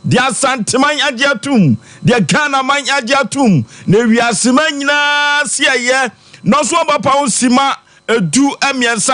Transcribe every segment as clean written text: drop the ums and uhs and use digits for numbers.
Deɛ Asanteman agye atom, deɛ Ghanaman agye atom, na ewiaseman nyinaa si ɛyɛ na ɔso ɔbapa ho sima 13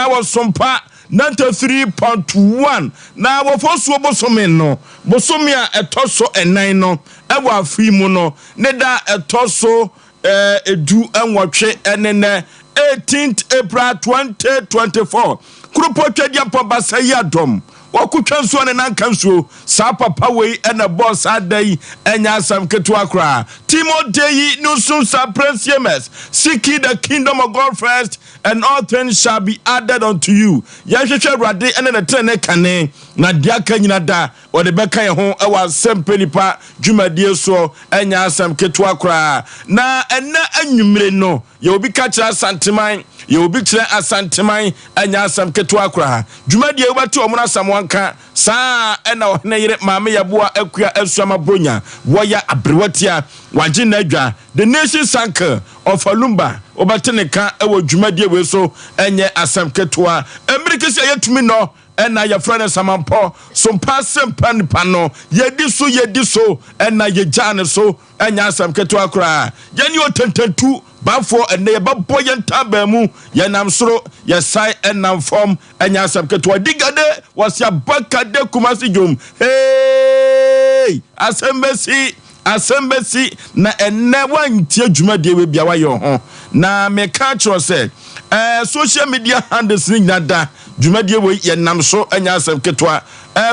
wɔ Sompa 93.1. Na wɔfɔ suo bosome no, bosome a ɛtɔ so 4 no ɛwɔ afe mu no, ne da ɛtɔ so 18 ɛne nɛ, 18th April 2024. Kuropɔ Twadiampɔ Basa yi adɔm wɔkotwa nsuo ne nanka nsuo. Saa papa wei ɛna bɔɔ saa da yi, ɛnyɛ asɛm ketewa koraa. Timo Deyi Nusum Saprensiames, seek ye the kingdom of God first and all things shall be added unto you. Yɛhwehwɛ Awurade ɛne ne tene ne kane, na deɛ aka nyina da wɔde bɛka yɛn ho. Ɛwɔ Asɛmpɛ Nipa dwumadie soɔ, ɛnyɛ asɛm ketewa koraa. Na ɛnɛ anwummere no, yɛ obi ka kyerɛ Asanteman, yɛ obi kyerɛ Asanteman, ɛnyɛ asɛm ketewa koraa. Dwumadie wobɛte ɔmo no asɛm wanka saa. Ɛna ɔhene yere Maame Yɛboa Akua Asuama Bronya, wɔyɛ aberewatia wagye n'adwa, the nation sankel ɔfa lumba, wobɛte ne ka ɛwɔ dwumadie wei so, ɛnyɛ asɛm ketewa. Mmerɛ kesi a yɛtumi nɔ ɛna yɛfrɛ no Samampɔ Sompa Asɛmpa Nipa no, yɛdi so, yɛdi so, ɛna yɛgyaa ne so, ɛnyɛ asɛm ketewa koraa. Yɛne ɔtantantu bafoɔ ɛnɛ yɛbɛbɔ yɛn ntabaa mu, yɛnam soro, yɛsae ɛnam fam, ɛnyɛ asɛm ketewa. Digade wɔsi abakade Kumasi dwom. Hey, asɛm bɛsi, asɛm bɛsi. Na ɛnɛ wantie dwumadie wei bia wayɛ ho. Na meka kyerɛ sɛ social media handles ne nyina da dwumadie wei yɛnam so, ɛnyɛ asɛm ketewa.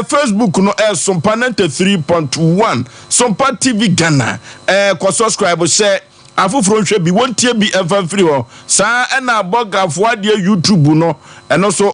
Facebook no Sompa 93.1, Sompa TV Ghana. Kɔ subscribe, hyɛ afoforɔ nhwɛ bi, wɔntie bi, ɛmfa mfiri hɔ saa. Ɛna abɔgafoɔ adeɛ YouTube no ɛno so.